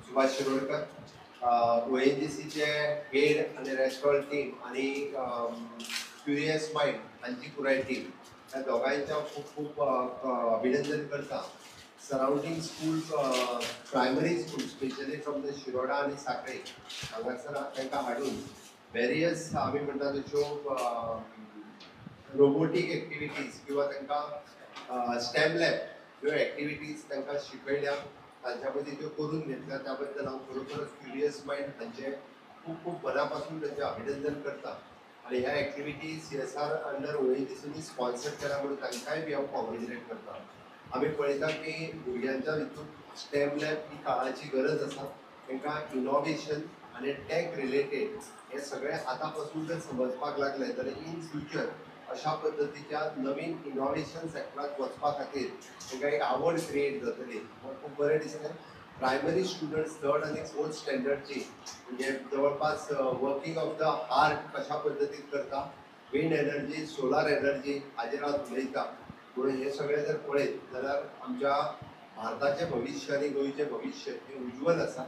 Subhash Shirodkar, ओएनजीसीचे head आनी rest all team आनी curious mind हांची पुराय टीम, ह्या दोगांयच्या खूब खूब अभिनंदन करता. Surrounding school, primary school, specially from the Shiroda आनी साखळे हांगासर तांकां हाडून वेरियस आमी म्हणटा तश्यो रोबोटीक एक्टिविटीज किंवा तांकां स्टेम लॅब ह्यो एक्टिविटीज तांकां शिकयल्या, तांच्या मदीं त्यो करून घेतल्या, त्या बद्दल हांव खरोखरच क्युरियस मायंड हांचें खूब खूब मना पासून तांचें अभिनंदन करता. आनी ह्या एक्टिविटीज सीएसआर अंडर ओएनजीसीनी स्पॉन्सर केल्या म्हणून तांकांय बी हांव कॉंग्रेच्युलेट करता. आमी पळयता की भुरग्यांच्या हितून स्टेम लॅब ही काळाची गरज आसा. तांकां इनोवेशन आनी टॅक रिलेटेड हे सगळें आतां पासून जर समजपाक लागले जाल्यार इन फ्युचर अशा पद्दतीच्या नवीन इनोवेशन सेक्टरात वचपा खातीर तांकां एक आवड क्रिएट जातली. म्हाका खूब बरें दिसलें. प्रायमरी स्टुडंट्स थर्ड आनी फोर्थ स्टँडर्डची म्हणजे जवळपास वर्किंग ऑफ the heart कशा पद्दतीन करता, विंड एनर्जी, सोलार एनर्जी हाजेर आज उलयता. म्हणून हे सगळें जर पळयत जाल्यार आमच्या भारताचें भविश्य आनी गोंयचें भविश्य हें उज्वल आसा.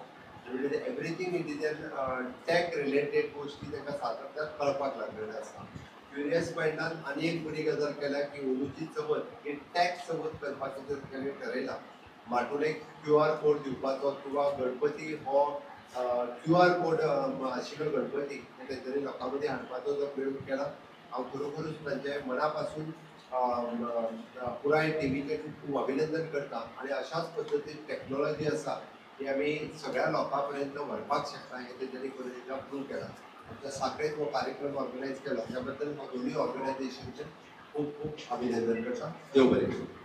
म्हणजे everything it is an tech related गोश्टी तांकां सातत्यान कळपाक लागलेल्यो आसा. क्युरियस मायंडान आनी एक बरी गजाल केल्या की अंदूची चवथ ही टॅक चवथ करपाचें जर तांणी ठरयलां, माटुलेक क्यू आर कोड दिवपाचो किंवा गणपती हो क्यू आर कोड आशिल्लो गणपती हे तेंच्यांनी लोकां मदीं हाडपाचो जो प्रयोग केला, हांव खरोखरूच तांचे मना पासून पुराय टिमीचें खूब खूब अभिनंदन करता. आनी अशाच पद्दतीन टॅक्नोलॉजी आसा ती आमी सगळ्या लोकां पर्यंत व्हरपाक शकता हें तेंच्यांनी करून एकदां प्रूव केलां. आमच्या साखळेंत हो कार्यक्रम ऑर्गनायज केला त्या बद्दल हांव दोनूय ऑर्गनायजेशनचें खूब खूब अभिनंदन करता. देव बरें करूं.